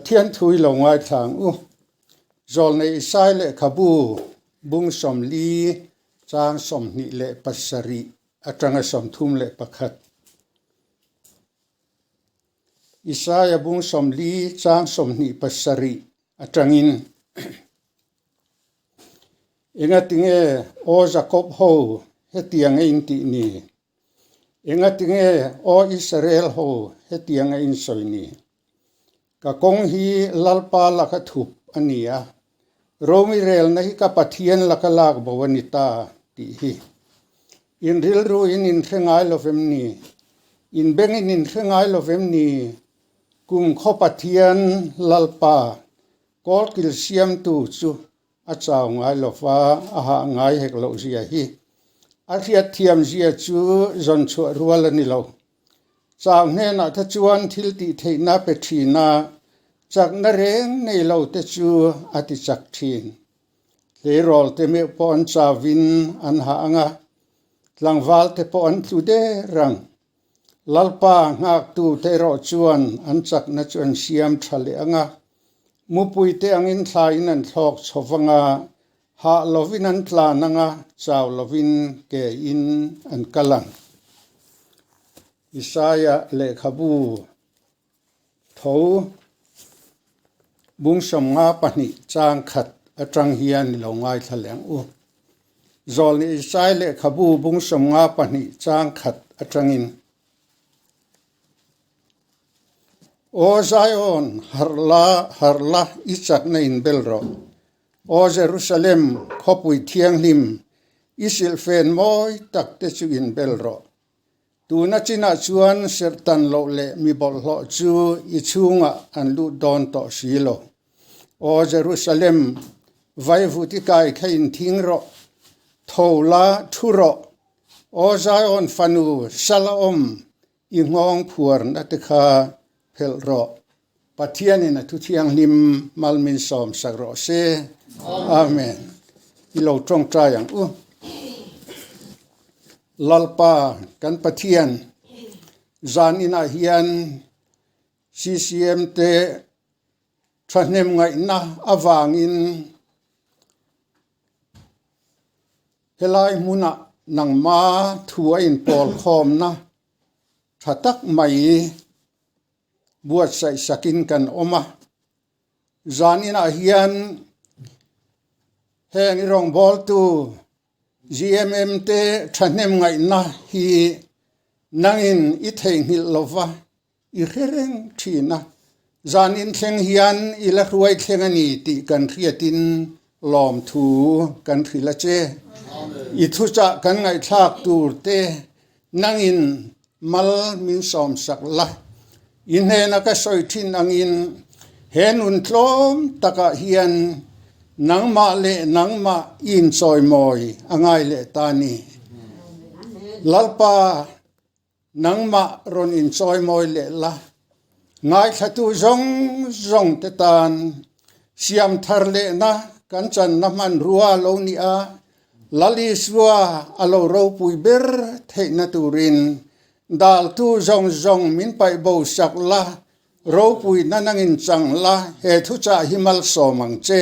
Pathian thu i lo ngaithla ang u. Zawlnei Isai lehkhabu bung 40 chang 27 atanga 31. Isaia bung 40 chang 27 atangin Engatinge aw Jakob ho hetiang a intih ni? Engatinge aw Israel ho hetiang a insawi ni? Ka kawng hi Lalpa laka thup a ni a, Romi relna hi ka Pathian laka lak bo a ni ta tih hi. In rilru in inhre ngai lo vem ni? In beng in inhre ngai lo vem ni? Kum khaw Pathian Lalpa Kawlkil siamtu chu a chau ngai lo va, a hah ngai hek loh zia hi. A hriatthiam zia chu zawn chhuah rual a ni lo. Chau hnenah te chuan thil tih theihna pe thin a, chakna reng nei lo te chu a ti chak thin. Tleirawl te meuh pawh an chauvin an hah ang a, tlangval te pawh an tlu der ang. Lalpa nghaktu te erawh chuan an chakna chu an siam tha leh ang a, mupui te angin thlaiin an thlawk chho vang a, hah lovin an tlan ang a, chau lovin ke in an kal ang. Isaia lehkhabu tho bung 52 chang khat atang hian i lo ngaithla leh ang u. Zawlni Isai lehkhabu bung 52 chang khat atangin. Aw Zion, harh la, harh la, i chakna inbel rawh. Aw Jerusalem, khawpui thianghlim, i silhfen mawi tak te chu inbel rawh. Tuna chinah chuan serhtan loh leh mi bawlhhlawh chu i chhungah an lut dawn tawh si lo. Aw Jerusalem, vaivut i kai kha inthing rawh, tho la, thu rawh. Aw Zion fanu, sal a awm, i nghawng phuarna te kha phelh rawh. Pathianin a thuthianghlim mal min sawm sak rawh se. Amen. I lo tawngtai ang u. Lalpa kan Pathian, zan inah hian CCM te thahnem ngaihna avangin helai hmunah nangma thu a inpawl khawmna tha tak mai buatsaih sakin kan awm a, zan inah hian heng i rawngbawltu GMM te thahnem ngaihna hi nangin i theihnghilh lova i hre reng thin a, zan in thleng hian i la hruai thleng a ni tih kan hriatin lawmthu kan hrilh a che. I thuchah kan ngaihthlak tur te Nangin mal min sawmsak la, i hnena ka sawi thin angin he nun tlawm takah hian nangmah leh nangmah i inchawimawi a ngai leh ta ni. Lalpa, nangmah rawn inchawimawi leh la, ngaithlatu zawng zawng te tan siam thar lehna kan channa hmanrua lo ni a, Lal Isua a lo ropui ber theihna turin daltu zawng zawng min paih bo sak la, ropuina nangin chang la, he thuchah hi malsawm ang che.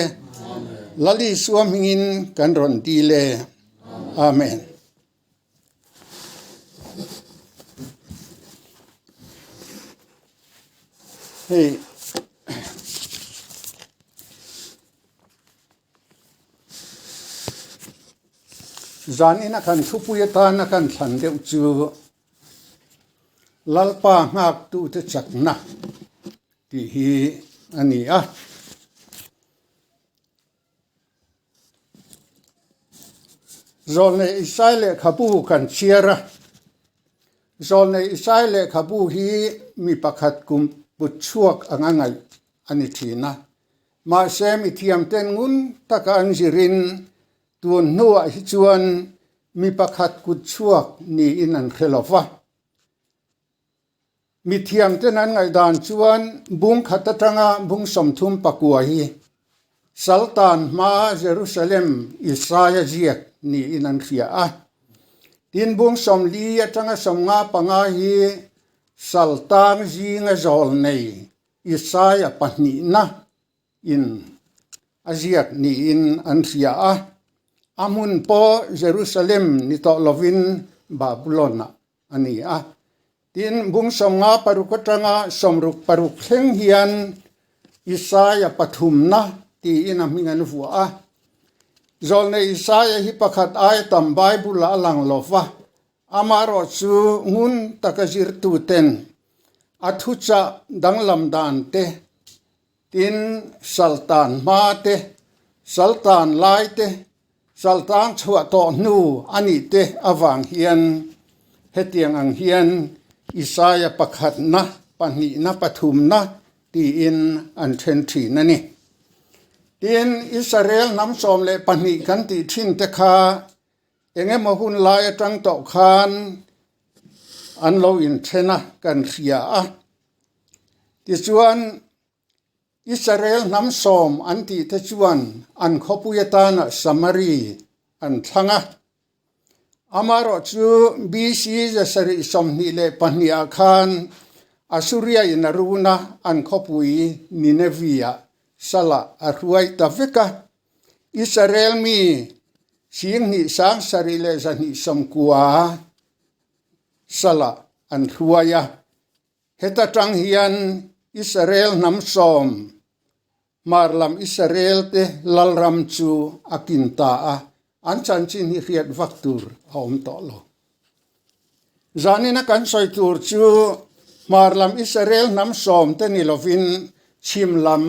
Lal Isua hmingin kan rawn dil e. Amen. Hei. Zan ina kan thupui atana kan thlan deuh chu Lalpa nghaktute chakna tih hi a ni a. Zawlnei Isai lehkhabu kan chhiar a, Zawlnei Isai lehkhabu hi mi pakhat kum put chhuak anga ngaih a ni thin a. Mahse, mithiamten ngun taka an zirin tun hnuah hi chuan mi pakhat kut chhuak niin an hre lo va. Mithiamten an ngaihdan chuan bung khat atanga bung 39 hi Saltan hmaa Jerusalem Isaia ziak niin an hria a. Tin, bung 40 atanga 55 hi Saltan zinga zawl nei. Isaia pahnihna in a ziak niin an hria a, a hmun pawh Jerusalem ni tawh lovin Babulon-ah a ni a. Tin, bung 56 atanga 66 thleng hian Isaia pathumna tiin a hming an vuah a. Zawlnei Isaia hi pakhat aia tam Bible-ah a lang lo va, amaherawh chu ngun taka zirtuten a thuchah danglam dan te, Tin, Saltan hma te, Saltan lai te, Saltang chhuah tawh hnu a nih te avang hian hetiang ang hian Isaia pakhatna, pahnihna, pathumna tiin an then thin a ni. Tin, Israel hnam 12 kan tih thin te kha eng emaw hun lai atang tawh khan an lo inthen a kan hria a. Tichuan, Israel hnam sawm an tihte chuan an khawpui atana Samari an thlang a. Amaherawh chu BC 722 ah khan Assuria in a run a, an khawpui Nineveh-ah salah a hruai ta vek a. Israel mi 27 290 salah an hruai a. Heta tang hian Israel hnam sawm, hmar lam Israel te lalram chu a kin ta a, an chanchin hi hriat vak tur a awm tawh lo. Zanina kan sawi tur chu hmar lam Israel hnam sawm te ni lovin chhim lam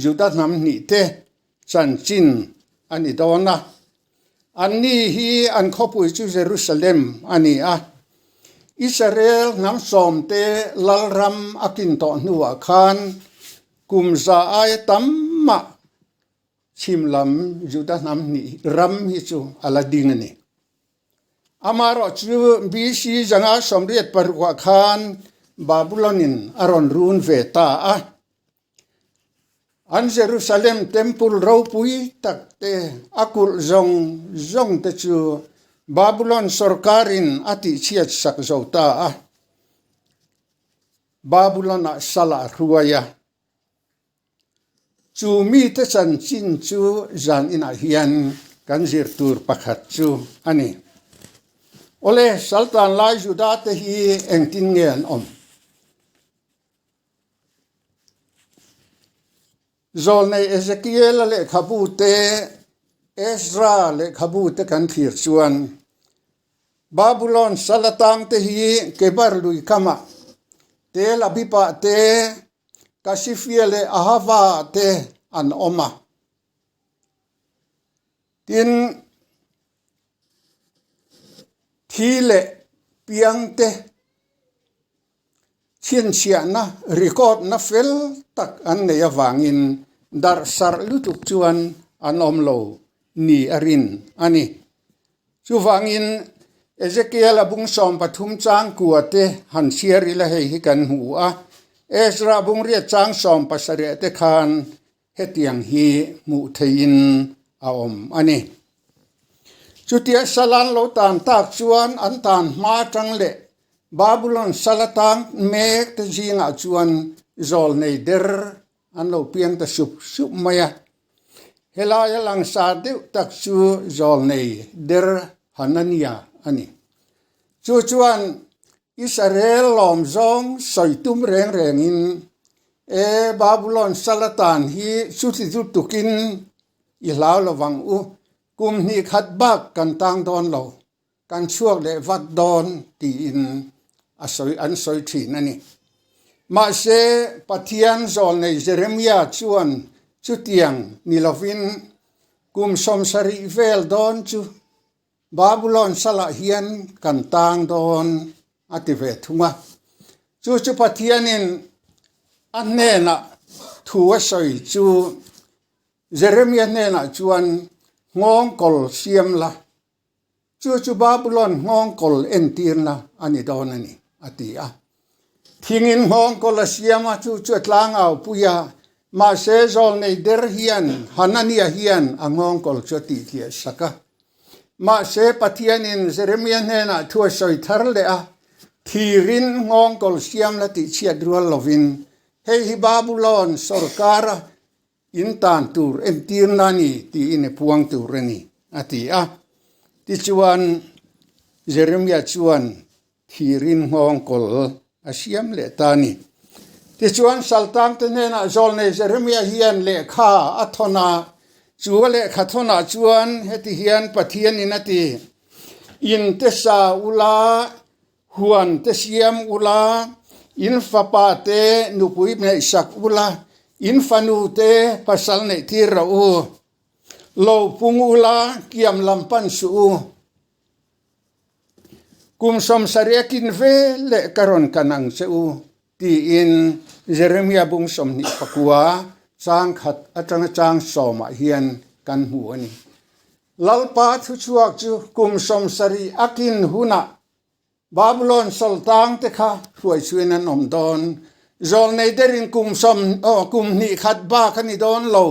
Juda hnam hnih te chanchin a ni dawn a. Anni hi an khawpui chu Jerusalem a ni a. Israel hnam sawmte lalram a kin tawh hnuah khan kum za aia tam mah chhim lam Juda hnam hnih ram hi chu a la ding a ni. Amaherawh chu BC 586 ah khan Babulon-in a rawn run ve ta a. An Jerusalem Temple ropui tak te, a kulh zawng zawng te chu Babulon sorkarin a tihchhiat sak zo ta a. Babulon-ah sal a hruai a. Chu mite chanchin chu zan inah hian kan zir tur pakhat chu a ni. Awle, Saltan lai Juda te hi engtin nge an awm? Zawlnei Ezekiela lehkhabu te, Ezra lehkhabu te kan thlir chuan Babulon sal atang te hi Kebar lui kamah Tel Abib-ah te, Kasifia leh Ahava-ah te an awm a. Tin, thi leh piang te Chhinchhiahna record-na fel tak an neih avangin darh sarh lutuk chuan an awm lo ni a rin a ni. Chuvangin Ezekiel-a bung 13 chang kua te han chhiar ila hei hi kan hmu a, Ezra bung riat chang 17 te khan hetiang hi hmuh theihin a awm a ni. Chutia sal an lo tan tak chuan an tan hma atang leh Babulon sal atang mek te zingah chuan zawlnei der an lo piang ta sup sup mai a. Helaia langsar deuh tak chu zawlnei der Hanania a ni. Chu chuan Israel lawm zawng sawi tum reng rengin, E Babulon sal atan hi chuti chu tukin i hlau lo vang u, kum hnih khat bak kan tang dawn lo, kan chhuak leh vat dawn tiin a sawi an sawi thin a ni. Mahse, Pathian zawlnei Jeremia chuan chutiang ni lovin kum 70 vel dawn chu Babulon salah hian kan tang dawn a ti ve thung a. Chu chu Pathianin a hnenah thu a sawi chu Jeremia hnenah chuan nghawngkawl siam la, chu chu Babulon nghawngkawl entirna a ni dawn a ni, a ti a. Thingin nghawngkawl a siam a, chu chu a tlangau pui a, mahse zawlnei der hian Hanania hian a nghawngkawl chu a tihtliah sak a. Mahse Pathianin Jeremia hnenah thu a sawi thar leh a, Thirin nghawngkawl siam la tihchhiat rual lovin. Hei hi Babulon sorkara in tan tur entirna a ni tiin i puang tur a ni, a ti a. Tichuan, Jeremia chuan thirin nghawngkawl a siam leh ta a ni. Tichuan, Saltangte hnenah zawlnei Jeremia hian lehkha a thawn a, chu a lehkha thawnah chuan heti hian Pathianin a ti, In te sa ula, huan te siam ula, in fapa te nupui neihsak ula, in fanu te pasal neihtir rawh u. Lo pung ula, kiam lam pan suh u. Kum sawmsarih a kin ve leh ka rawn kan ang che u, tiin Jeremia bung 24 chang khat atanga chang sawmah hian kan hmu a ni. Lalpa thuchhuak chu kum 70 a kin hunah Babulon sawltang te kha hruaichhuin an awm dawn. Zawlnei derin kum sawm aw kum hnih khat bak a ni dawn lo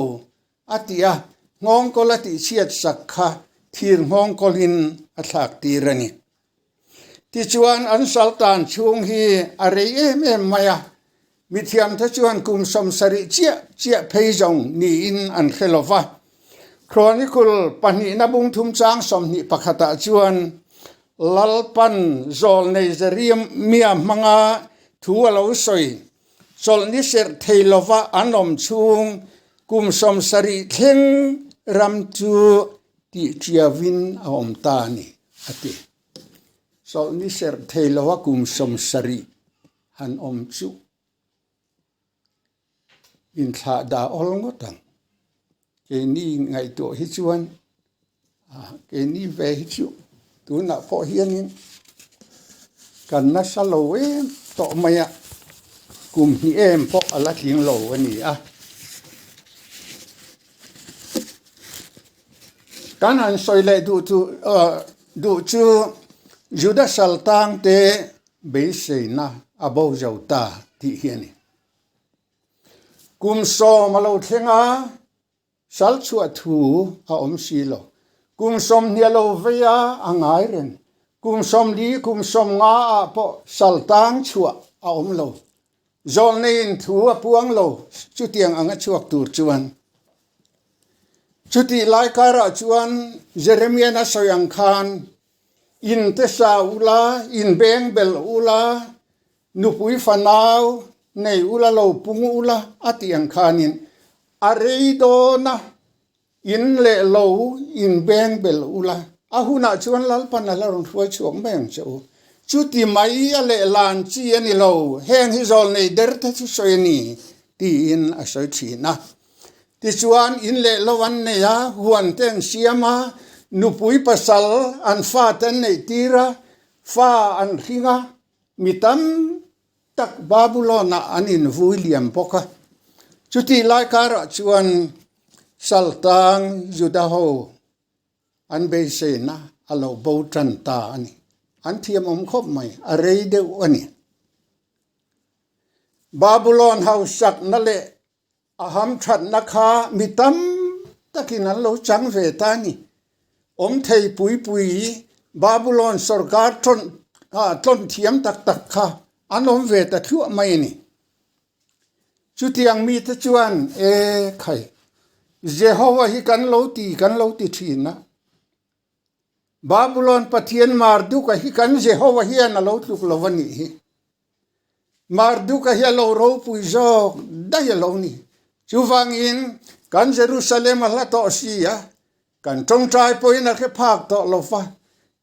a ti a, nghawngkawl a tihchhiat sak kha thir nghawngkawlin a thlak tir a ni. Tichuan an saltan chhung hi a rei em em mai a, mithiamte chuan kum 70 chiah chiah phei zawng niin an hre lo va. Chronicle pahnihna bung thum chang 21 ah chuan Lalpan zawlnei Jeremia hmanga thu a lo sawi Chawlhni serh thei lova an awm chhung kum 70 thleng ram chu tih ṭiauin a awm ta a ni, a ti. Chawlhni serh thei lova kum 70 han awm chu inthlah dah awl ngawt ang. Keini ngaihtuah hi chuan keini ve hi chu tunah pawh hianin kan nasa lo em tawh mai a, kum hnih em pawh a la tling lo a ni a. Kan han sawi leh duh chu duh chu Juda saltangte beiseina a bo zo ta tih hi a ni. Kum sawm a lo thleng a, sal chhuah thu a awm si lo. Kum 20 a lo vei a, a ngai reng. Kum 40, kum 50 ah pawh sal tang chhuah a awm lo. Zawlneiin thu a puang lo chutiang anga chhuak tur chuan. Chutih lai karah chuan Jeremian a sawi ang khan, In te sa ula, in beng bel ula, Nupui fanau nei ula lo pung ula a tih ang khanin a rei dawn a, in leh lo in beng bel ula, a hunah chuan Lalpan a la rawn hruai chhuak mai ang che u. Chuti mai a leh lan chi a ni lo, heng hi zawl nei der te chu sawi a ni tiin a sawi thin a. Tichuan in leh lo an nei a, huan te an siam a, nupui pasal an fate an neih tir a, fa an hring a, Mi tam tak Babulon-ah an invui liam bawk a. Chutih lai karah chuan Saltang Juda-ho an beiseina a lo bo tan ta a ni. An thiamawm khawp mai, a rei deuh a ni. Babulon hausakna leh A hamthatna kha mi tam takin an lo chang ve ta a ni. Awm thei pui pui Babulon sorkar tlawn thiam tak tak kha an awm ve ta thluah mai a ni. Chutiang mite chuan, E khai, Jehova hi kan lo ti kan lo ti thin a. Babulon Pathian Marduk-a hi kan Jehova hian a lo tluk lo a nih hi. Marduk-a hi a lo ropui zawk daih a lo ni. Chuvangin kan Jerusalem a hla tawh si a, kan tawngtai pawhin a hre phak tawh lo va.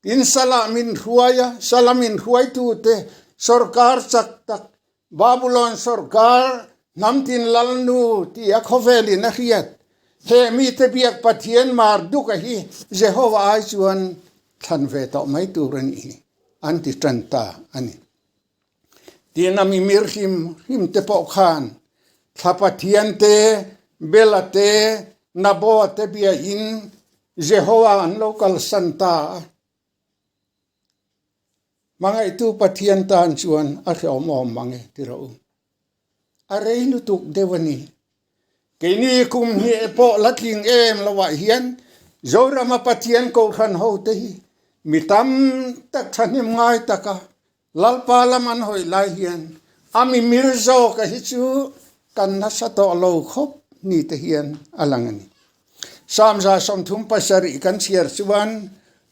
Tin, Salah min hruai a, Salah min hruaitute sawrkar chak tak, Babulon sawrkar hnamtin lalnu tia khawvelin a hriat. He mite biak Pathian Marduk-a hi Jehova ai chuan thlan ve tawh mai tur a nih hi, an ti tan ta a ni. Tin a mimir hlim hlim te pawh khan thla Pathian te, Bela te, Naboa te biain Jehoa an lo kalsan ta a. Hmangaihtu Pathian tan chuan a hrehawm awm mang e ti rawh u. A rei lutuk deuh a ni. Keini kum hnih pawh la tling em lovah hian Zorama Pathian Kohhran hote hi mi tam tak thahnem ngai taka Lalpa lam an hawi lai hian a mimir zawka hi chu. Kan nasa tawh lo khawp ni te hian a lang a ni. Psalm 37 kan chhiar chuan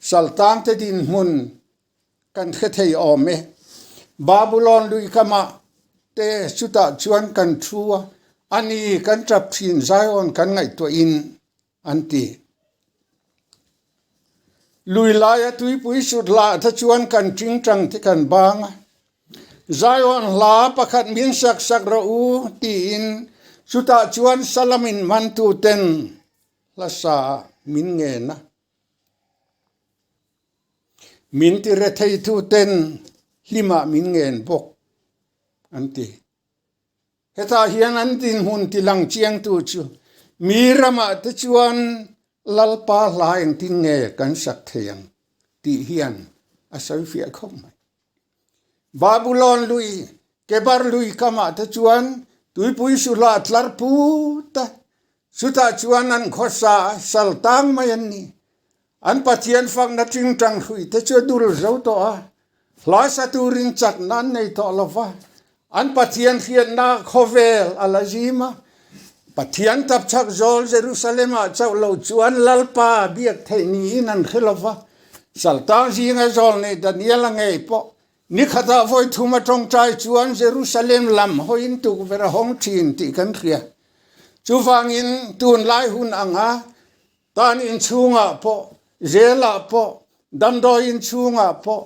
Saltangte dinhmun kan hre thei awm e. Babulon lui kamah te chutah chuan kan thu a, a ni kan tap thin Zion kan ngaihtuahin an ti. Lui laia tuipui sut lah te chuan kan tingtang te kan bang a, Zion hla pakhat min sak sak rawh u tiin chutah chuan Salamin mantu ten hla sa min ngen a. Min ti retheitu ten hlimah min ngen bawk an ti. Hetah hian an dinhmun ti lang chiangtu chu mi ramah te chuan Lalpa hla engtin nge kan sak thei ang tih hian a sawi fiah khawp mai. Babulon lui, Kebar lui kamah te chuan tuipui suhla tlar put a, chutah chuan an khawsa a, sal tang mai an ni. An Pathian fakna tingtang hrui te chu a dul zo tawh a, hla sa turin chakna an nei tawh lo va, an Pathian hriatna khawvel a la zim a. Pathian tapchhak zawl Jerusalem-ah chauh lo chuan Lalpa biak theih niin an hre lo va, Saltang zinga zawl nei Daniel-a ngei pawh ni khatah vawi thum a tawngtai chuan Jerusalem lam hawiin tukverh a hawng thin tih kan hria. Chuvangin tunlai hun anga Tan inchhungah pawh, zelah pawh, damdawi inchhungah pawh,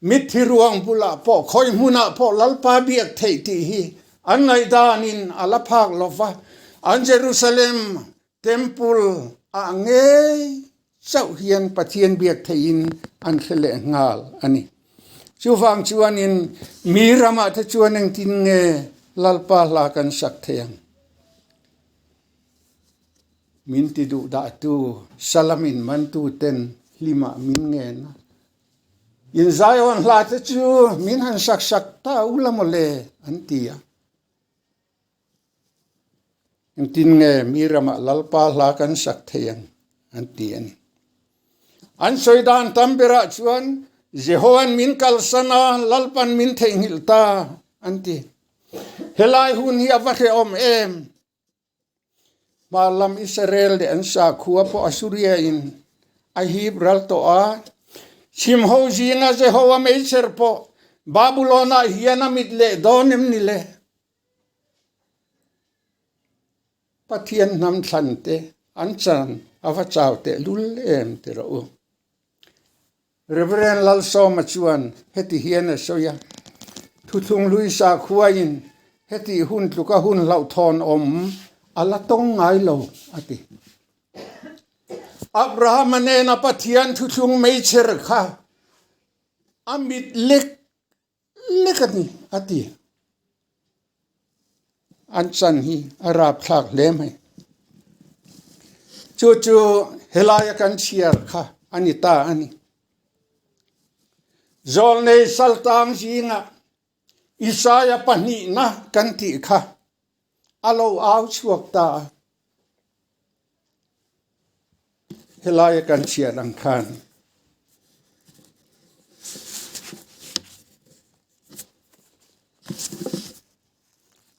mitthi ruang bulah pawh, khawi hmunah pawh Lalpa biak theih tih hi an ngaihdanin a la phak lo va, an Jerusalem Temple ah ngei chauh hian Pathian biak theihin an hre leh nghal a ni. Chuvang chuanin mi ramah te chuan engtin nge Lalpa hla kan sak thei ang? Min ti duh dahtu Salamin mantu ten hlimah min ngen a, In Zion hla te chu min han sak sak ta u la maw le, an ti a. Engtin nge mi ramah Lalpa hla kan sak thei ang, an ti a ni. An sawi dan tam berah chuan Jehova'n min kalsan a, Lalpa'n min theihnghilh ta, an ti. Helai hun hi a va hrehawm em? Hma lam Israel leh an sakhua pawh Assuria in a hip ral tawh a. Chhim ho zinga Jehovah meichher pawh Babulon ah hian a mit leh dawn em ni le? Pathian hnam thlan te an chan a va chau teh lul em ti rawh u. Rev. Lalsawma chuan heti hian a sawi a, Thuthlung hlui sakhuain heti hun tluka hun hlauhthawn awm a la tawng ngai lo, a ti. Abrahama nena Pathian thuthlung meichher kha a mit lek lek a ni, a ti. An chan hi a rapthlak hle mai. Chu chu helaia kan chhiar kha a ni ta a ni. Zawlnei saltang zingah Isaia pahnihna kan tih kha a lo au chhuak ta a. Helaia kan chhiar ang khan.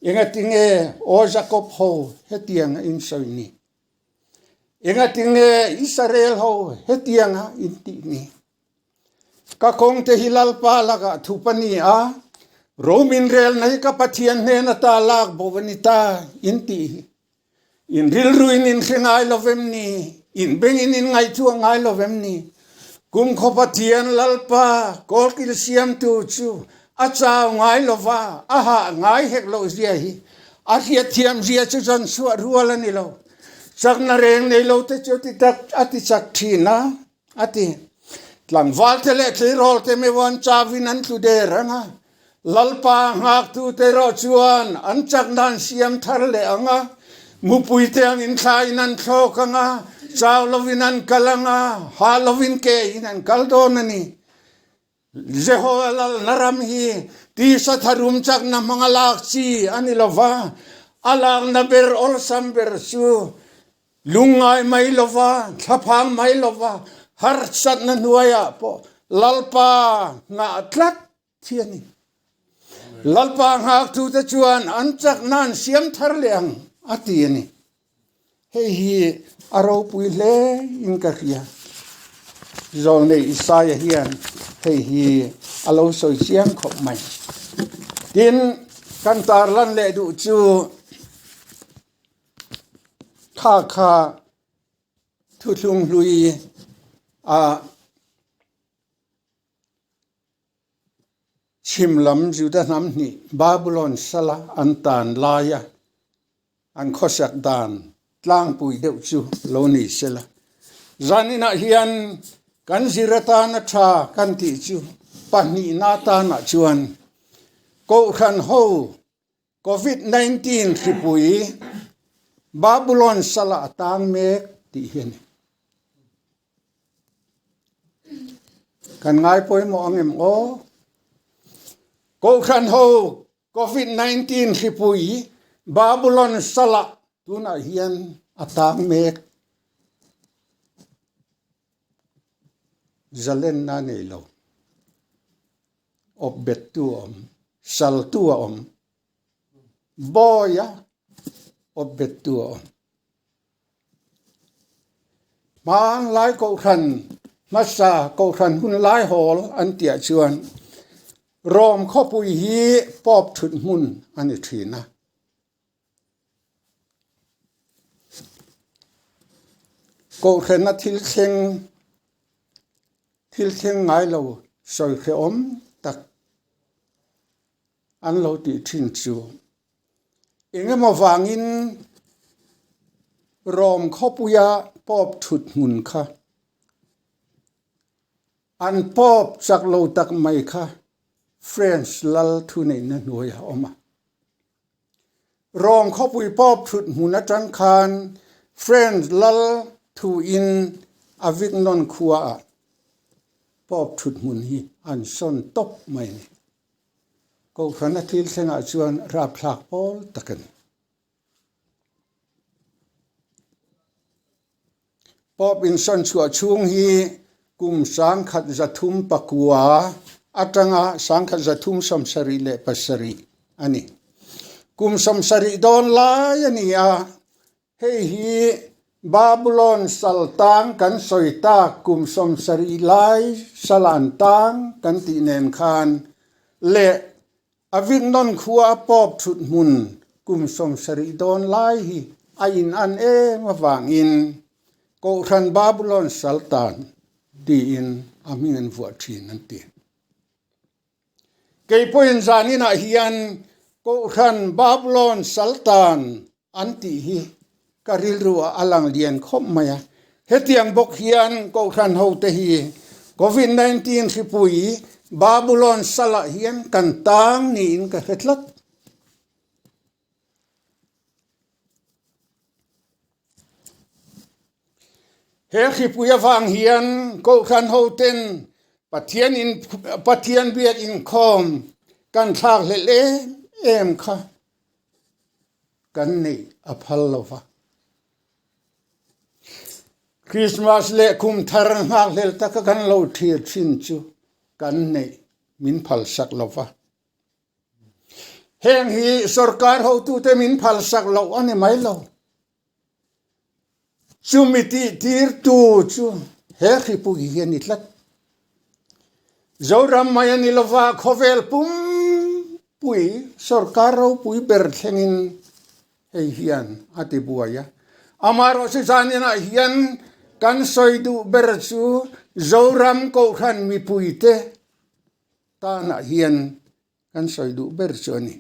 Engatinge aw Jakob ho hetianga in sawi ni? Engatinge Israel ho hetianga in tih ni? Ka kawngte hi Lalpa lakah thup a ni a, Romin relna hi ka Pathian hnen ata lak bo a ni ta in tih hi. In rilruin in hre ngai lo vem ni? In bengin in ngaihtuah ngai lo vem ni? Kumkhaw Pathian Lalpa kawlkil siamtu chu a chau ngai lo va, a hah ngai hek loh zia hi a hriatthiam zia chu zawn chhuah rual a ni lo. Chakna reng nei lo te chu ti tak a ti chak thin a, a ti. Tlangvalte leh tleirawlte meuh an chauin an tlu der ang a, Lalpa nghaktute erawh chuan an chakna an siam thar leh ang a, mupuite angin thlaiin an thlawk ang a, chau lovin an kal ang a, hah lovin kein an kal dawn a ni. Jehovah lalna ram hi tisa tharum chakna hmanga lak chi a ni lo va, a lakna ber awlsam ber chu Lungngai mai lova, thlaphang mai lova, harsatna hnuaiah pawh Lalpa nghah tlat hi a ni. Lalpa nghaktute chuan an chakna an siam thar leh ang, a ti a ni. Hei hi a ropui hle in ka hria. Zawlnei Isaia hian hei hi a lo sawi chiang khawp mai. Tin, kan tarlan leh duh chu kha kha thuthlung hlui a Chhim lam Juda hnam hnih Babulon sala an tan laia an khawsak dan tlangpui deuh chu lo ni sela. Zaninah hian kan zir atana tha kan tih chu pahnihna atanah chuan Kohhran ho Covid 19 hripui Babulon sala a tang mek tih hi a ni. Kan ngai pawimawh ang em aw? Kohhran ho Covid 19 hripui Babulon sala tunah hian a tang mek. Zalenna nei lo. Awp bettu a awm, saltu a awm, bawia awp bettu a awm. Hmanlai Kohhran hmasa Kohhran hun lai hawl an tihah chuan Rom khawpui hi pawp thut hmun a ni thin a. Kohhrana thil thleng thil thleng ngai lo sawi hrehawm tak an lo tih thin chu engemaw vangin Rom khawpuia pawp thut hmun kha An pawp chak lo tak mai kha French lal thuneihna hnuaiah a awm a. Rome khawpui pawp thut hmun atang khan French lal thuin Avignon khuaah pawp thut hmun hi an sawn tawp mai a ni. Kohhrana thil thlengah chuan rapthlak pawl tak a ni. Pope insawn chhuah chhung hi kum 1309 atanga 1377 a ni. Kum 70 dawn lai a ni a, hei hi Babulon saltang kan sawi tak kum 70 lai salan tang kan tih nen khan leh Avignon khua a pawp thut hmun kum 70 dawn lai hi a in an em avangin Kohhran Babulon Saltan tiin a hming an vuah thin an ti. Kei pawhin zaninah hian Kohhran Babulon Saltan an tih hi ka rilru ah a lang lian khawp mai a. Hetiang bawk hian Kohhran hote hi Covid 19 hripui Babulon salah hian kan tang niin ka hre tlat. He hripui avang hian Kohhran hoten Pathian in Pathian biak inkhawm kan thlak hlelh em em kha. kan neih a phal lo va. Krismas leh kum thar nghakhlel taka kan lo thlir thin chu kan neih min phalsak lo va. Heng hi sorkar hotute min phalsak loh a ni mai lo. Chumi tihtirtu chu he hripui hi a ni tlat. Zoram mai a ni lova, khawvel pumpui sorkar ropui ber thlengin hei hian a ti buai a. Amaherawhchu zaninah hian kan sawi duh ber chu Zoram Kohhran mipuite tanah hian kan sawi duh ber chu a ni.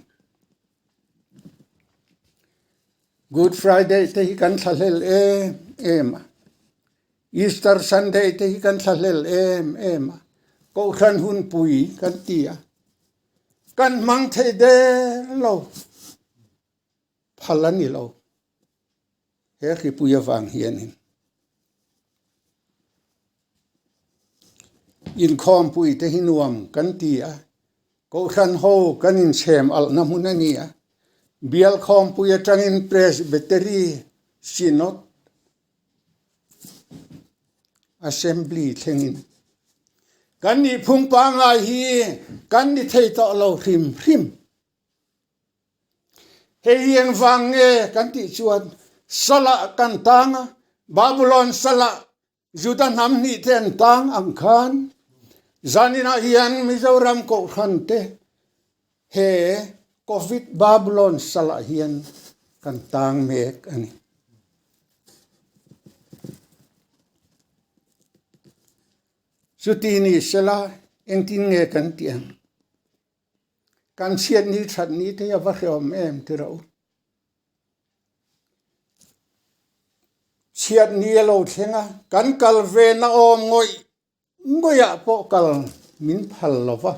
Good Friday te hi kan thlahlel em em a, Easter Sunday te hi kan thlahlel em em a, Kohhran hunpui kan ti a, kan hmang thei der lo, phal a ni lo he hripui avang hianin. Inkhawmpui te hi nuam kan ti a, Kohhran ho kan inchhem alhna hmun a ni a, Bial khawmpui atangin Presbytery Synod Assembly thlengin kan nihphung pangngai hi kan ni thei tawh lo hrim hrim. Hei hi engvang nge kan tih chuan salah kan tang a, Babulon salah Juda hnam hnih te an tang ang khan zaninah hian Mizoram Kohhran te he Covid Babulon salah hian kan tang mek a ni. Chuti ni sela engtin nge kan tih ang? Kan chhiat ni that ni te hi a va hreawm em ti rawh u. Chhiat ni a lo thleng a, kan kal ve na awm ngawih ngawihah pawh kal min phal lo va.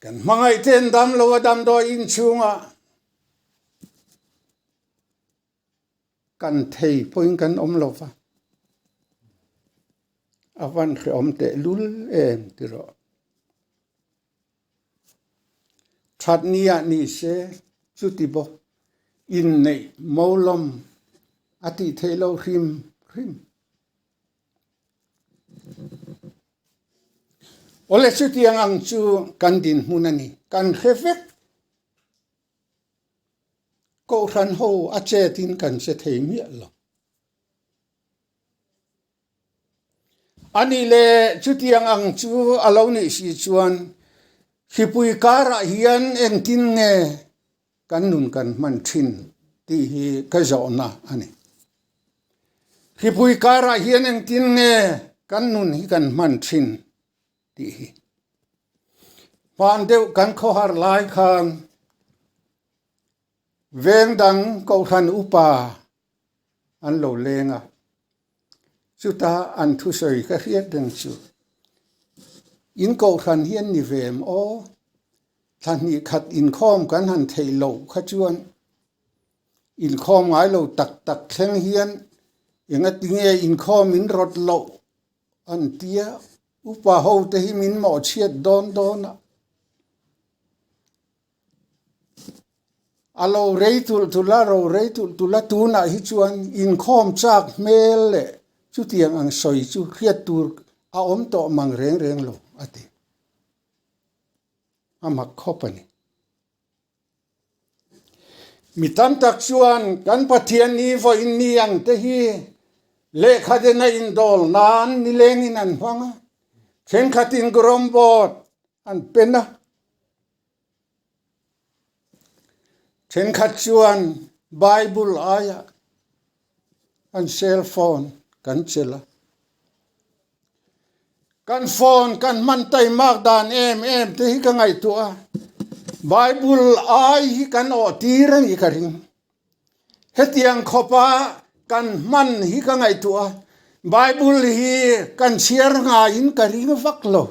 Kan hmangaih te an dam lo a damdawi inchhungah kan thei pawhin kan awm lo va, a van hrehawm tehlul em ti rawh. That nia ni se chuti bawk inneih molawm a tih theih loh hrim hrim. Awle chutiang ang chu kan dinhmun a ni, kan hre vek. Kohhran ho a chetin kan che thei miah lo. A nih leh chutiang ang chu a lo nih si chuan hripui karah hian engtin nge kan nun kan hman thin tih hi ka zawhna a ni. Hripui karah hian engtin nge kan nun hi kan hman thin tih hi. Hman deuh kan khawhar lai khan Veng dang Kohhran upa an lo leng a, chuta an thusawi ka hriat reng chu, In Kohhran hi an ni ve em aw? Thla hnih khat inkhawm kan han theih loh kha chuan inkhawm ngai lo tak tak thleng hian engatinge inkhawm in rawt loh an tia, upa ho te hi min mawhchhiat dawn dawn a. A lo rei tulh tulh a, ro rei tulh tulh a, tunah hi chuan inkhawm chak hmel leh chutiang ang sawi chu hriat tur a awm tawh mang reng reng lo, a ti. A mak khawp a ni. Mi tam tak chuan kan Pathian ni vawiin ni ang te hi lehkha den a indawl nan nilengin an hmang a, thenkhatin grawmbawt an pen a, Thenkhat chuan Bible aiah an cell phone kan chelh a. Kan phone kan hman taimak dan em em te hi ka ngaihtuah a, Bible ai hi kan awh tir a nih ka ring. Hetiang khawpa kan hman hi ka ngaihtuah a, Bible hi kan chhiar ngaiin ka ring vak lo.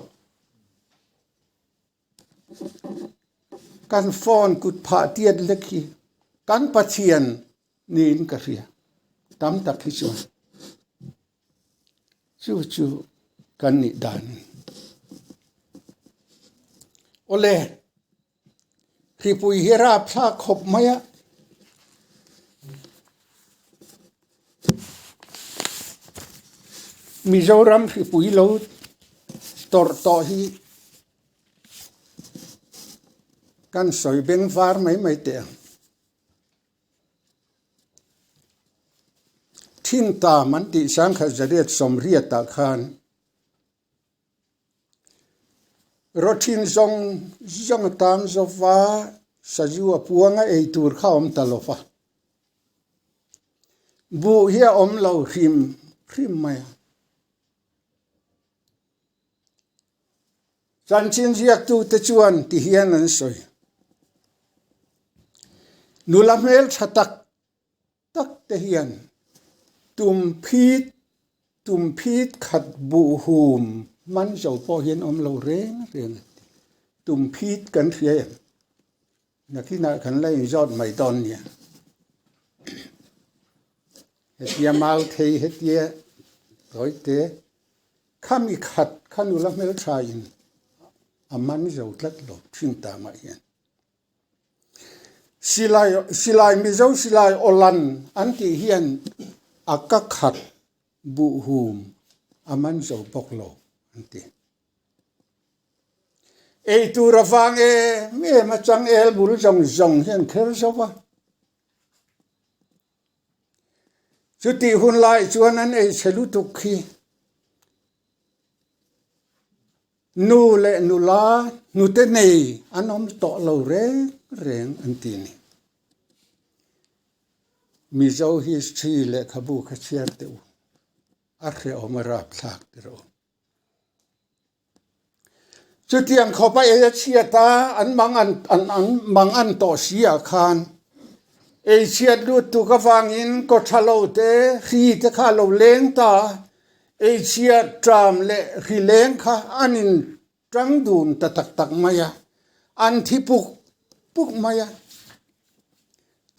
Kan phone kut phah tiat lek hi kan Pathian niin ka hria tam tak hi chuan chu chu kan nih dan a ni. Awle hripui hi rapthlak khawp mai a. Mizoram hripui lo tawrh tawh hi kan sawi beng var mai mai teh ang. Thintam an tih sangkhat zariat sawmriatah khan Rawthin zawng zawng a tan zova sazu a puang a ei tur kha a awm ta lo va. Buh hi a awm lo hrim hrim mai a. Chanchin ziaktute chuan ti hian an sawi. Nula hmel tha tak tak te hian tum phit tum phit khat buh hum man zo pawh hian awm lo reng reng a ti. Tum phit kan hria em? Nakinah kan la inzawt mai dawn nia. Hetia mau thei hetia tawite khami khat kha nula hmeltha in a man zo tlat lo thin ta mah hian. Silai silai Mizo silai awlan an tih hian a ka khat buhhum a man zo bawk lo an ti. Ei tur avang em em a changel bul zawng zawng hi an kher zo va. Chutih hun lai chuan an ei chhe lutuk khi nu leh nula hnute nei an awm tawh lo reng reng an ti a ni. Mizo history lehkhabu kha chhiar teh u, a hrehawm a rapthlak tiraw. Chutiang khawp a ei a chhiat a, an mang an an an mang an tawh si ah khan ei chhiat lut tuk avangin kaw tha lo te hri te kha a lo leng ta a, ei chhiat ṭam leh hri leng kha an in ṭang dun ta tak tak mai a, an thi puk puk mai a,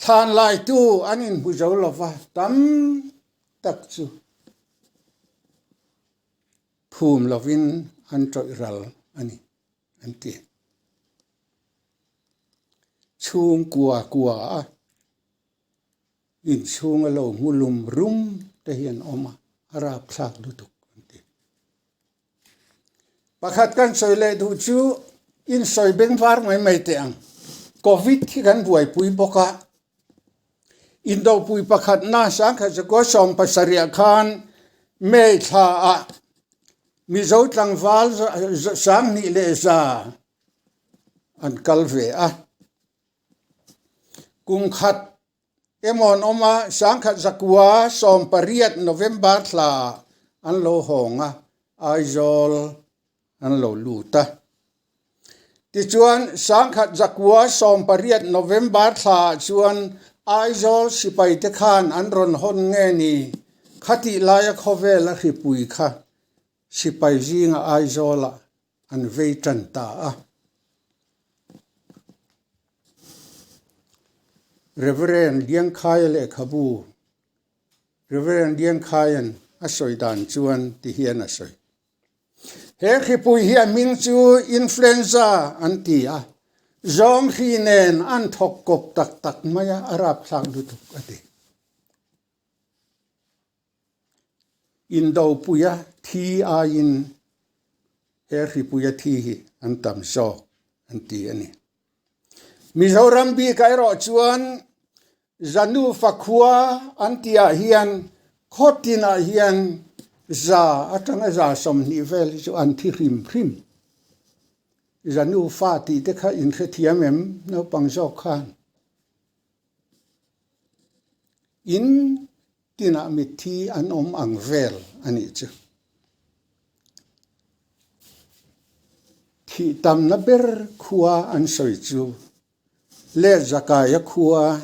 thlan laitu an inhmu zo lo va, tam tak chu. Phum lovin an tawih ral a ni, an ti. Chhungkua kua a inchhunga lo hmu lum rum te hi an awm a, a rapthlak lutuk an ti. Pakhat kan sawi leh duh chu insawi bengvar mai mai teh ang. Covid hi kan buaipui bawk a, Indopui pakhatna Sangkhat 17 khan May thlaah Mizo tlangval 2100 an kal ve a. Kum khat emaw an awm a, 1918 November thlaah an lo hawng a, Aizawl an lo lut a. Tichuan, 1918 November thlaah chuan Aizawl sipaite khan an rawn hawn nge ni? Khatih laia khawvela hripui kha sipai zinga Aizawlah an vei tan ta a. Reverend Liangkhaia lehkhabu Reverend Liangkhaia'n a sawi dan chuan ti hian a sawi. He hripui hi a hming chu influenza an ti a, zawng hri nen an thawk kawp tak tak mai a, a rapthlak lutuk a ti. Indopuia thi aiin he hripuia thi hi an tam zawk an ti a ni. Mizoram bikah erawh chuan Zanufa khua an tihah hian khaw tinah hian za atanga za 20 vel hi chu an thi hrim hrim. Zanufa tih te kha inhrethiam em naupang zawk khan? In tinah mitthi an awm ang vel a nih chu. Thih tamna ber khua an sawi chu leh Zakaia khua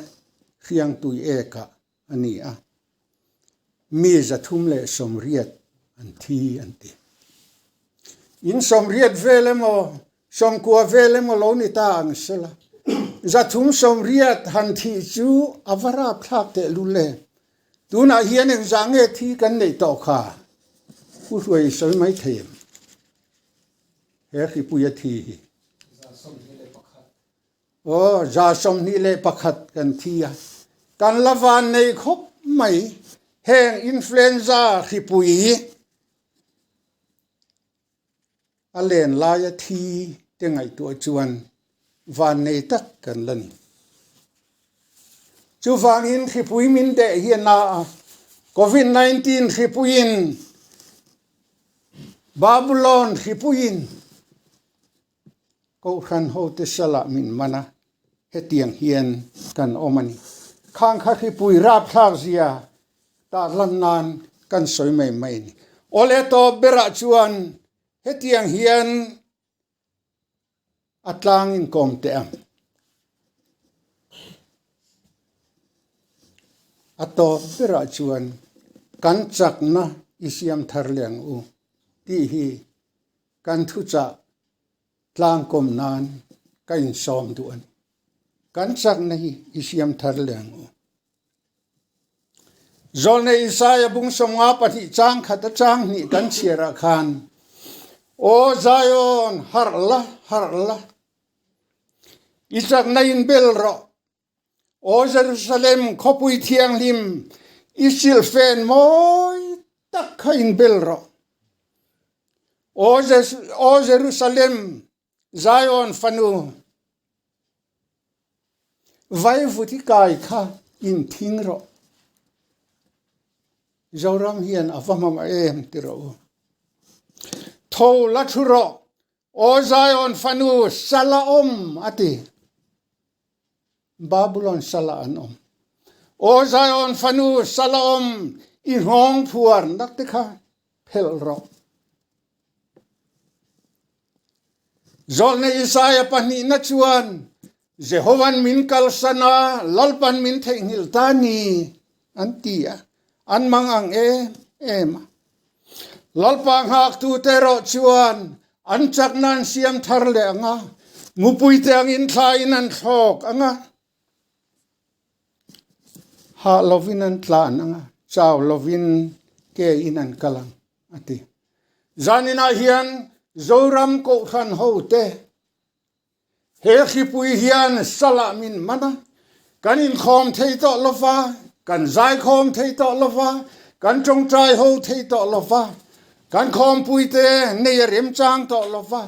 Hriangtui ekah a ni a, mi 380 an thi an ti. In 80 vel emaw 90 vel emaw lo ni ta ang sela, 380 han thih chu a va rapthlak teh lul e. Tunah hian engzah nge thi kan neih tawh kha? Pu Hruai sawi mai thei em? He hripuia thi hi. Aw, 21 kan thi a. Kan la van nei khawp mai. Heng influenza hripui a len laia thi te ngaihtuah chuan van nei tak kan la ni. Chuvangin hripui min deh hi a na a, Covid 19 hripuiin Babulon hripuiin Kohhran hote salah min man a, hetiang hian kan awm a ni. Khang kha hripui rapthlak zia tarlan nan kan sawi mai mai a ni. Awle tawp berah chuan hetiang hian a tlang inkawm teh ang. A tawp berah chuan kan chakna i siam thar leh ang u tih hi kan thuchah tlangkawm nan ka insawm duh a ni. Kan chakna hi i siam thar leh ang u. Zawlnei Isaiah bung 52 chang khat a chang hnih kan chhiarah khan, Aw Zion, harh la, harh la, i chakna in bel rawh. Aw Jerusalem, khawpui thianghlim, i silhfen mawi tak kha in bel rawh. Aw Jerusalem, Zion fanu vaivut i kai kha inthing rawh. Zoram hian a va hmamah em ti rawh u. Tho la thu rawh, Aw Zion fanu sal a awm a ti. Babulon sal ah an awm. Aw Zion fanu sal a awm, i nghawng phuar nak te kha phelh rawh. Zawlna Isaiah pahnihna chuan Jehovan min kalsan a, Lalpan min theihnghilh ta ni an ti a, an mang ang em em a. Lalpa nghaktute erawh chuan an chakna an siam thar leh ang a, mupuite angin thlaiin an thlawk ang a, hah lovin an tlan ang a, chau lovin kein an kal ang, a ti. Zaninah hian Zoram Kohhran hote He hripui hian salah min man a, kan inkhawm thei tawh lo va, kan zaikhawm thei tawh lo va, kan tawngtai ho thei tawh lo va, kan khawmpuite nei a remchang tawh lo va,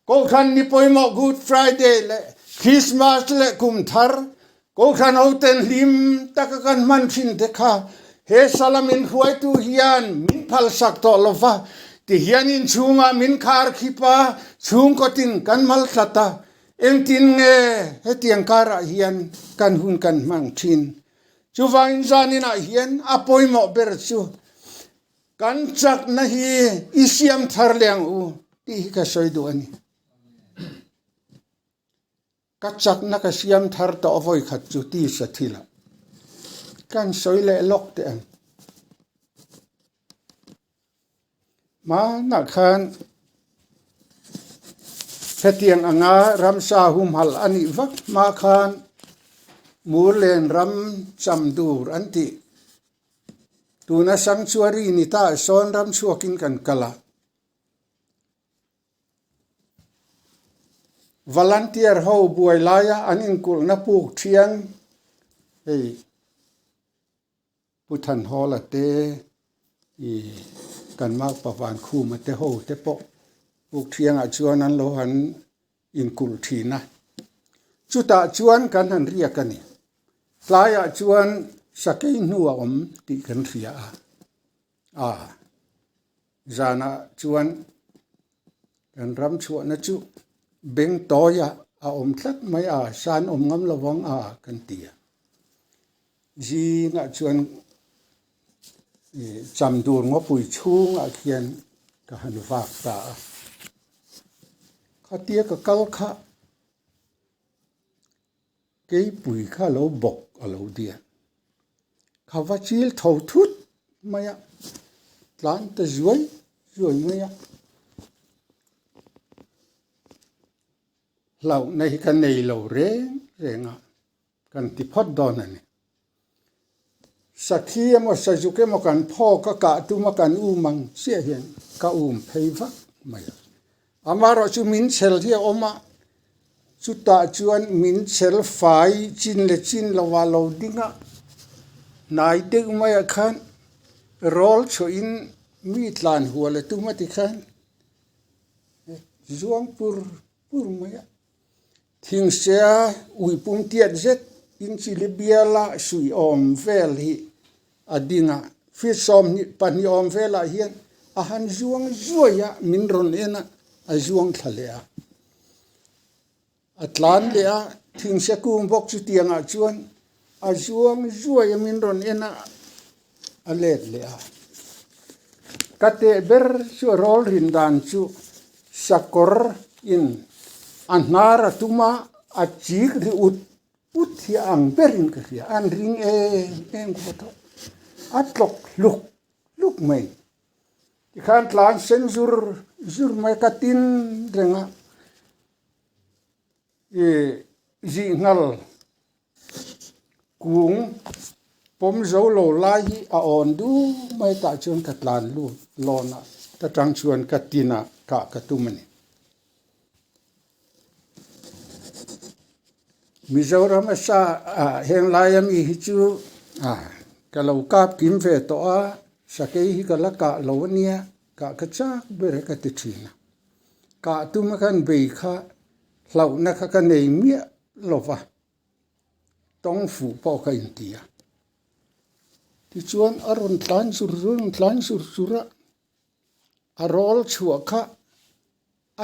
Kohhran ni pawimawh Good Friday leh Christmas leh Kum Thar Kohhran hoten hlim taka kan hman thin te kha he sala min hruaitu hian min phalsak tawh lo va, tihian inchhungah min khar khip a, chhungkaw tin kan mal tlat a, engtin nge hetiang karah hian kan hun kan hmang thin? Chuvangin zaninah hian a pawimawh ber chu kan chakna hi i siam thar leh ang u tih hi ka sawi duh a ni. Ka chakna ka siam thar tawh vawi khat chu tisa thil ah kan sawi leh lawk teh ang. Hmanah khan hetiang anga ramsa humhalh a nih vak hma khan Murlen ram cham dur an tih. Tuna sanctuary ni ta sawn ram chhuakin kan kal a. Volunteer ho buai laia an inkulhna puk thiang hei Pu Thanhawla te ih kan Makpa Vankhuma te ho te pawh puk thiangah chuan an lo han inkulh thin a, chutah chuan kan han riak a ni. Tlaiah chuan sakei hnu a awm tih kan hria a, ah. Zanah chuan kan ram chhuahna chu beng tawia a awm tlat mai a, san awm ngam lo vang a kan ti a. Zingah chuan chamdur ngawpui chhungah khian ka han vak ta a. Khatia ka kal kha Keipui kha lo bawk a lo dian. Kha va chil tho thut mai a, tlan ta zuai zuai mai a. Hlauhna hi ka nei lo reng reng a, kan ti phawt dawn a ni. Sakhi emaw sazuk emaw kan phawk a kah tum a kan um ang chiah hian ka um phei vak mai a. Amaherawh chu min chhel hi a awm a, chutah chuan min chhel fai chin leh chin lovah lo ding a, hnai deuh maiah khan rawl chhuahin mi tlan hual a tum a ti khan zuang pur pur mai a. Thingsia uipum tiat zet in chili biala suih awm vel hi a ding a, feet 22 awm velah hian a han zuang zuai a, min rawn en a, a zuang thla leh a. A tlan leh a, thingsia kung bawk chutiangah chuan a zuang zuai a, min rawn en a, a let leh a. Ka teh ber chu a rawl rin dan chu sakawr in a hnar a tum a, a chik ri ut ut hi a ang berin ka hria, an ring em em khawp a, a tlawk hluk hluk mai. Tikhan tlan sen zur zur mai ka tin reng a, ih zihnghal Kung pawm zo lo lai hi a awn duh mai tah chuan ka tlan lut lawn a, ta tang chuan ka tin a kah ka tum a ni. Mizoram a sa ah heng laia mi hi chu ah ka lo kap kim ve tawh a, sakei hi ka la kah lo a nia, kah ka chak ber e ka ti thin a. Kah tum a khan bei kha. Hlauhna kha ka nei miah lo va, tawng fuh pawh ka inti a. Tichuan a rawn tlan zur zur, a rawn tlan zur zur a, a rawl chhuah kha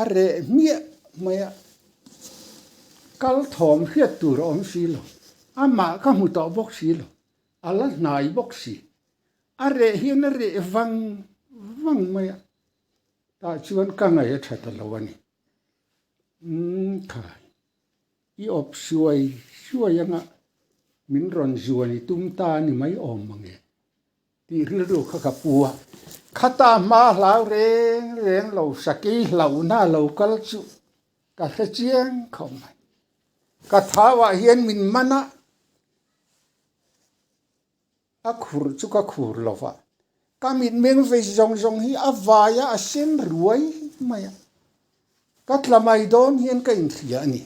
a reh hmiah mai a, kal thawm hriat tur a awm si lo, amah ka hmu tawh bawk si lo, a la hnai bawk si, a reh hian a reh vang vang mai a, tah chuan ka ngaih a tha ta lo a ni. Umm khai, i awp suai suai anga min rawn zuan i tum ta a ni mai awm mange tih rilru kha ka pu a. Khata hma hlau reng reng lo sakei hlauhna lo kal chu ka hre chiang khawp mai. Ka thauah hian min man a, A khur chu ka khur lo va, ka mitmeng vei zawng zawng hi a vai a, a sen ruai mai a. Ka tla mai dawn hian ka inhria a ni.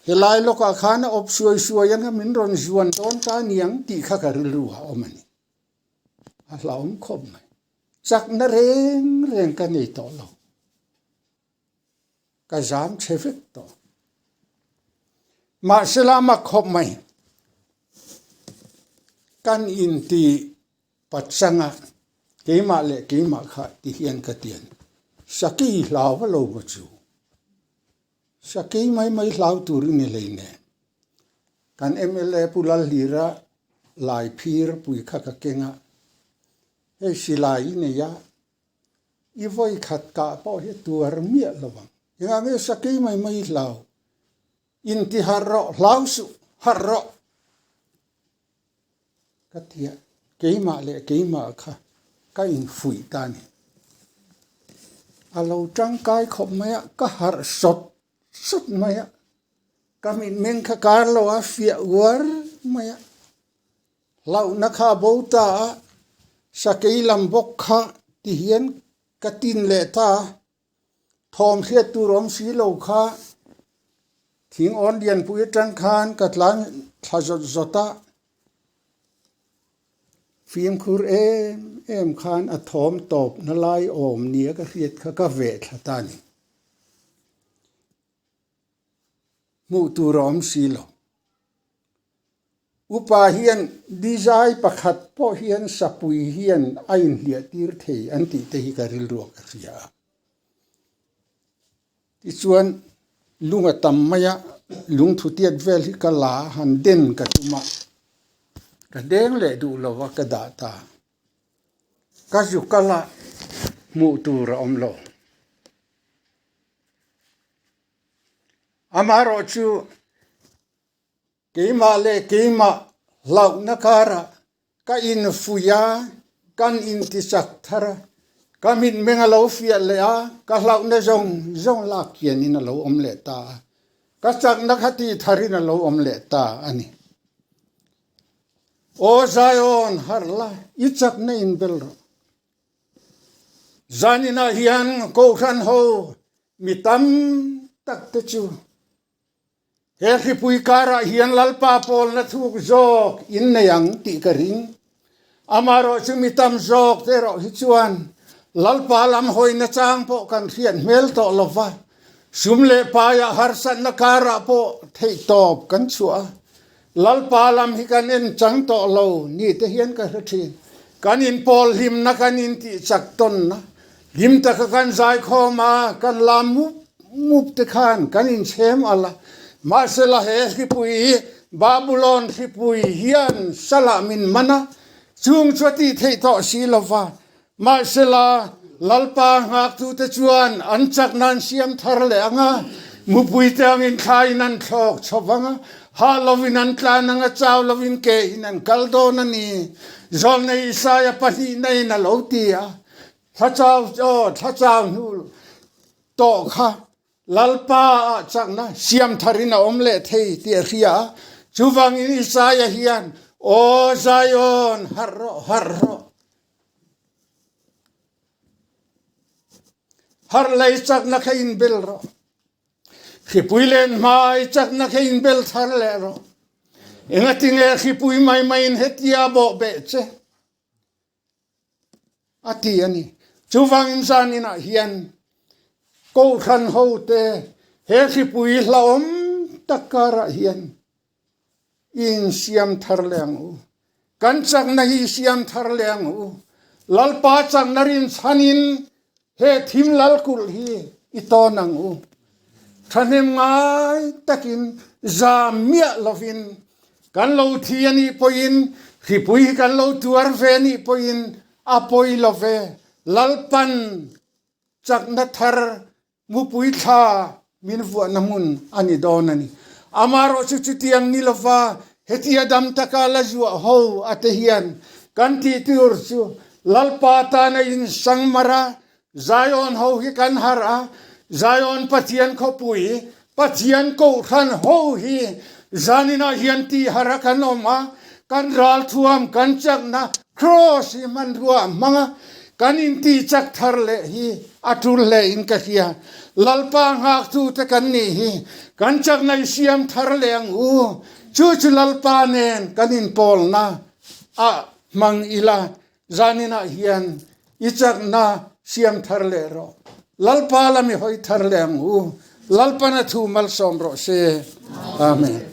Helai lawkah khan a awp suai suai anga min rawn zuan dawn ta aniang tih kha ka rilru a awm a ni. A hlauhawm khawp mai. Chakna reng reng ka nei tawh lo. Ka zam chhe vek tawh. Mahse lama khawp mai kan inti pachanga keimah leh keimah kha ti hian ka ti a ni. Sakei hlau a lo maw chu? Sakei mai mai hlau tur i ni hleinem. Kan mla Pu Lalhlira lai phir pui kha ka keng a, hei silai i nei a, I vawi khat kah pawh hi tuar miah lo ang. Engah nge sakei mai mai hlau? Inti harh rawh, hlau suh, harh rawh! Ka ti a, keimah leh keimah kha ka infuih ta a ni. A lo tangkai khawp mai a, ka harh sawt sawt mai a, ka mitmeng kha kar lo a fiah uar mai a. Hlauhna kha a bo ta a, sakei lam bawk kha ti hian ka tin leh ta a, thawm hriat tur awm si lo kha thing awn lianpui atang khan ka tlan thla zawt zawt a, fimkhur em em khan a thawm tawpna lai awm nia ka hriat kha ka veh thla ta a ni. Hmuh tur a awm si lo. Upa hian dizai pakhat pawh hian sapui hian a inhliah tir thei an tih te hi ka rilruak ka hria a. Tichuan lung a tam mai a, lungthu tiat vel hi ka la a, han den ka tum a, ka deng leh duh lo a ka dah ta. Ka zu kal a, hmuh tur a awm lo. Amaherawh chu Keimah leh keimah hlauhna karah ka infuih a, kan intichak thar a, ka mitmeng a lo fiah leh a, ka hlauhna zawng zawng lak kianin a lo awm leh ta a, ka chakna kha tih tharin a lo awm leh ta a ni. Aw Zion, harh la, i chakna inbel rawh. Zaninah hian Kohhran ho mi tam tak te chu He hripui karah hian Lalpa pawlna thuk zawk in nei ang tih ka ring. Amaherawh chu mi tam zawk te erawh hi chuan Lalpa lam hawina chang pawh kan hriat hmel tawh lo va, sum leh paiah harsatna karah pawh theihtawp kan chhuah a, Lalpa lam hi kan en chang tawh lo ni te hian ka hre thin. Kan inpawl hlimna kan intihchak tawnna, hlim taka kan zaikhawm a, kan lam mup Mup te khan kan inchhem al a, mahsela he hripui hi Babulon hripui hian salah min man a, chung chu a tih theih tawh si lo va. Mahsela Lalpa nghaktute chuan an chakna an siam thar leh ang a, mupui te angin thlaiin an thlawk chho vang a, hah lovin an tlan ang a, chau lovin kehin an kal dawn a ni, Zawlnei Isaia pahnihna in a lo ti a. Thlachau aw thlachau hnu tawh kha Lalpa ah chakna siam tharin a awm leh thei tih a hria a, chuvangin Isaia hian, Aw Zion, harh rawh, harh rawh. Harh lei chakna kha inbel rawh. Hripui len hmai chakna kha inbel thar leh rawh. Engatinge hripui mai maiin hetia bawhbeh che? A ti a ni. Chuvangin zaninah hian Kohhran hote he hripui hlauhawm tak karah hian i insiam thar leh ang u. Kan chakna hi i siam thar leh ang u. Lalpa chakna rinchhanin he thim lalkulh hi i tawn ang u. Thahnem ngai takin zam miah lovin kan lo thi a nih pawhin, hripui hi kan lo tuar ve a nih pawhin a pawi lo ve. Lalpan chakna thar mupui thla min vuahna hmun a ni dawn a ni. Amaherawh chu chutiang ni lova hetia dam taka la zuah ho a te hian kan tih tur chu Lalpa tana insang mar a, Zion ho hi kan harh a, Zion Pathian khawpui, Pathian Kohhran ho hi zaninah hian tih harh a kan awm a, kan ralthuam, kan chakna Kraws hi hmanrua a hmang a, kan intih chak thar leh hi a tul hle in ka hria. Lalpa nghaktute kan nih hi kan chakna i siam thar leh ang u. Chu chu Lalpa nen kan inpawlna a hmang ila, zaninah hian i chakna siam thar leh rawh. Lalpa lam i hawi thar leh ang u. Lalpan a thu malsawm rawh se. Amen.